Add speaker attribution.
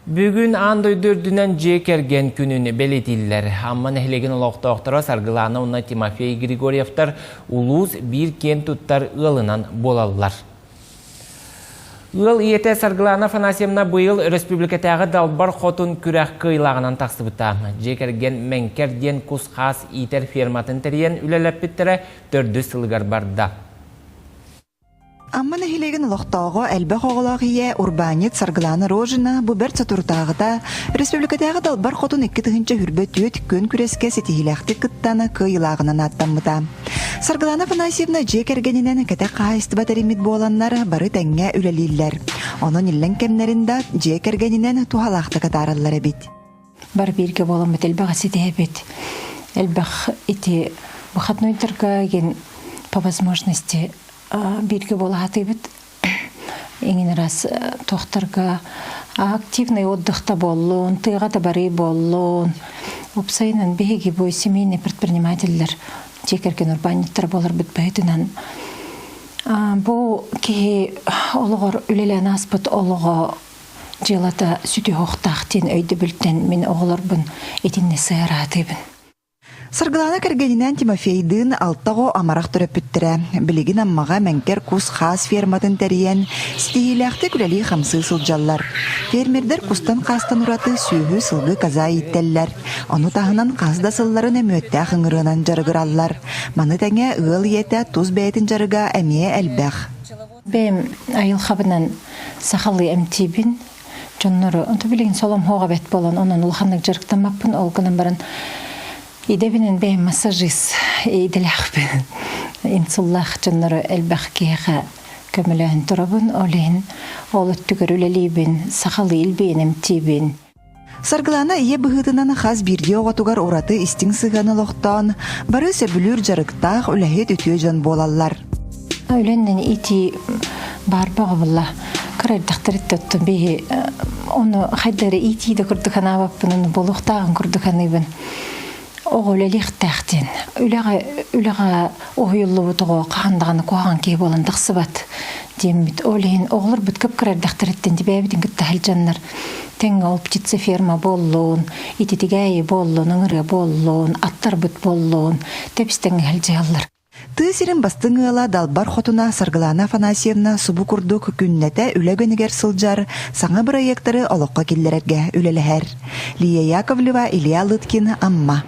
Speaker 1: Бүгүн аан дойду үрдүнэн дьиэ кэргэн күнүн бэлиэтииллэр. Амма нэһилиэгин олохтоохторо Саргылаана уонна Тимофей Григорьевтар улуус биир киэн туттар ыалынан буолаллар. Ыал ийэтэ Саргылаана Афанасьевна быйыл өрөспүүбүлүкэтээҕи Далбар Хотун күрэх кыайыылааҕынан тахсыбыта. Дьиэ кэргэн Мэҥкэр диэн кус-хаас иитэр ферматын тэрийэн үлэлэппиттэрэ төрдүс сылыгар барда.
Speaker 2: Амма нэһилиэгин олохтооҕо элбэх оҕолоох ийэ урбаанньыт Саргылаана Рожина бу бэрт соторутааҕыта республикатааҕы Далбар Хотун 2024 күөн күрэскэ ситиһиилээхтик кыттан кыайыылааҕынан ааттаммыта. Саргылаана Афанасьевна дьиэ кэргэнинэн кэтэх хаһаайыстыба тэриммит буоланнар бары тэҥҥэ үлэлииллэр. Онон иллэҥ кэмнэрин да дьиэ кэргэнинэн туһалаахтык атаараллар эбит.
Speaker 3: Бары бииргэ буоламмыт элбэх ситиһэбит. Элбэх ити выходнойдарга ген по возможности бииргэ буола сатыыбыт. Иҥин раз туохтарга активный отдыхта буоллун, тыаҕа да барыы буоллун. Уопсайынан биһиги бу семейный предпринимателлэр дьиэ кэргэн урбаанньыттара буоларбыт быһыытынан бу киһи олоҕор үлэлээн ааспыт олоҕо дьыалата сүтүһүөхтаах диэн өйдөбүлтэн мин оҕолорбун итиннэ сыараатыыбын.
Speaker 2: Саргылаана кэргэнинээн Тимофейдыын алта оҕо амарах төрөппүттэрэ. Билигин Аммаҕа Мэҥкэр кус-хаас ферматын тэрийэн, ситиһиилээхтик үлэлии-хамсыы сылдьаллар. Фермердэр кустан-хаастан ураты сүөһү, сылгы, коза ииттэллэр. Ону таһынан хас да сылларын өмүөттээх ыҥырыанан дьарыгыраллар. Маны тэҥэ ыал ийэтэ тус бэйэтин дьарыга эмиэ элбэх.
Speaker 3: Бэйэм айылҕабынан сахалыы эмтиибин. Дьоннору онто билигин солом суох эбит буолан, онон улаханнык дьарыктаммаппын. Ол гынан баран идэбинэн бэйэм массажист идэлээхпин. Инсуллаах дьоннору элбэх киһиэхэ көмөлөһөн турабын. Ол иһин ол өттүгэр үлэлиибин, сахалыы илбийэн эмтиибин.
Speaker 2: Саргылаана ийэ быһыытынан хас биирдии оҕотугар ураты истиҥ сыһыаны олохтоон, бары сөбүлүүр дьарыктаах үлэһит үтүө дьон буолаллар.
Speaker 3: Үлэннэн ити баар бөҕө Кыра эрдэхтэриттэн оттон биһи ону хайда эрэ иитии да курдук санаабаппын, ону буолуохтааҕын курдук саныыбын. Оҕо үлэлиэхтээх диэн. Үлэҕэ үлэҕэ уһуйуллубут оҕо хаһан даҕаны куһаҕан киһи буолан тахсыбат диэммит. Ол иһин оҕолорбут кып-кыра эрдэхтэриттэн бэйэбитин кытта сылдьаннар тэҥҥэ ол птицеферма буоллун, ититигээйи буоллун, ыҥырыа буоллун, аттарбыт буоллун тэбис-тэҥҥэ сылдьыһаллар.
Speaker 2: Тыа сирин бастыҥ ыала Далбар Хотуна Саргылаана Афанасьевна субу курдук күннэтэ үлэ үгэнигэр сылдьар, саҥа бырайыактары олоххо киллэрэргэ үлэлэһэр. Лия Яковлева, Илья Лыткин, Амма.